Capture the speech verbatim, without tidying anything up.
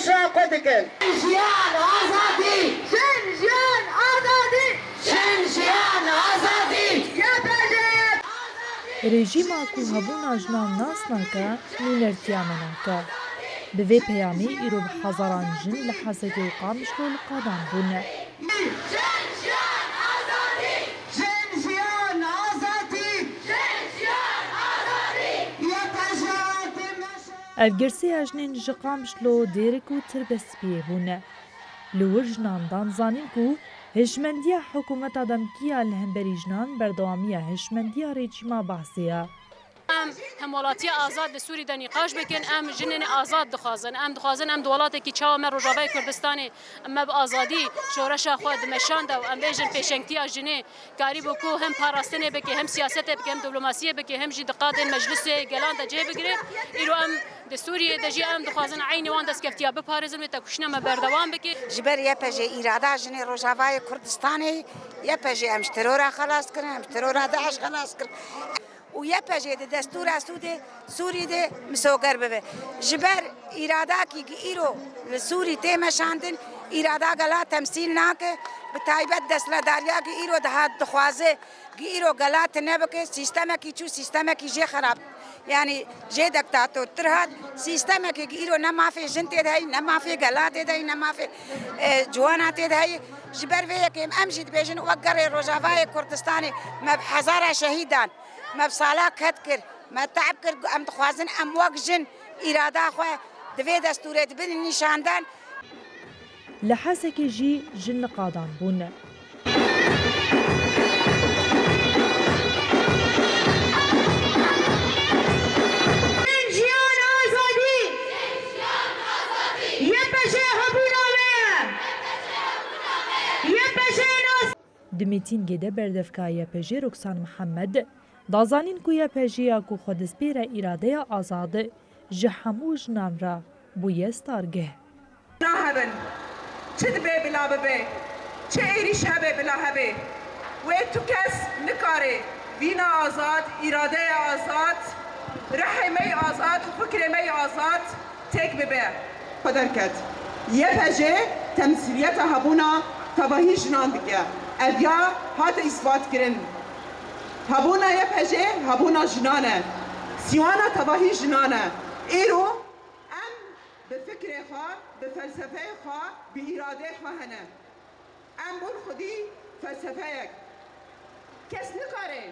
Çawa xwe dikin? Jin jiyan azadî! Jin jiyan azadî! Jin jiyan azadî! Y P J! Rejîma ku hebûna jinan nas nake, nûnertiya me nake. Bi vê peyamê îro bi hezaran jin li Hesekê û Qamişlo li qadan bûne. Jin jiyan azadî! Jin jiyan azadî! Jin jiyan azadî! Y P J tê meşe. Ev girseya jinên ji Qamişlo, Dêrik û Tirbespiyê bûne. Li wir jinan dan zanîn ku hişmendiya hikûmeta demkî ya li hemberî jinan berdewamiya hişmendiya rejîma Baasê ye. Em hemwelatiya azad li Sûrî de nîqaş bikin, em jinên azad dixwazin. Em dixwazin em di welatekî çawa me Rojavayê Kurdistanê me bi azadî şoreşa xwe dimeşanda û em bêjin pêşengtiya jinê karîbû ku hem parastinê bike, hem siyasetê bike, hem diplomasiyê bike, hem jî di qadên meclisê gelan de cih bigire. Îro em di Sûriyê de jî em dixwazin eynî wan destkeftiya biparêzin, wê têkoşîna me berdewam bike. Ji ber Y P J, îrada jinê Rojavayê Kurdistanê, Y P J em ji terora xelas kirin, em ji terora DAIŞ xelas kirin. Û Y P J di destûra Sûdê, Sûrî de misoger bibe. Ji ber îradakî gi îro li Sûrî tê meşandin, îrada gela temsîl nake, bi taybet desthilatdariya gi îro dihat dixwaze, gi îro gela tune bike, sîstemekî çû, sîstemekî jê xerab, yanî jê diktatortir hat, sîstemekî gi îro ne mafê jin tê de heyî, ne mafê gela tê de heyî, ne mafê, e, ciwana tê de heyî. Ji ber vê yekê em jî dibêjin wek gerê Rojavayê Kurdistanê me bi hezara şehîdan, me bi sala qet kir, me te'b kir, em dixwazin em wek jin îrada xwe di vê destûrê de bidin nîşandan. Li Hesekê jî jin li qadan bûn. Jiyan azadî! Y P J hebûna me ye! Y P J nas- Di mîtîngê de berdevka Y P J Roksan Mihemed da zanîn ku Y P J ya ku xwe dispêre îradeya azad ji hemû jinan re bûye stargeh. Bila hebin. Çi dibe bila bibe, çi êrîş hebe bila hebe. Wê tu kes nikare vîna azad, îradeya azad, rihê me yê azad û fikrê me yê azad têk bibe. Xwe derket. Y P J temsîliyeta hebûna tevahî jinan dike. Ev ya hate îsbatkirin. Hebûna Y P J hebûna jinan e. Sîwana tevahî jinan e. Îro em bi fikrê xwe, bi felsefeyê xwe, bi îradeyê xwe hene. Em bûn xwedî felsefeyek. Kes nikare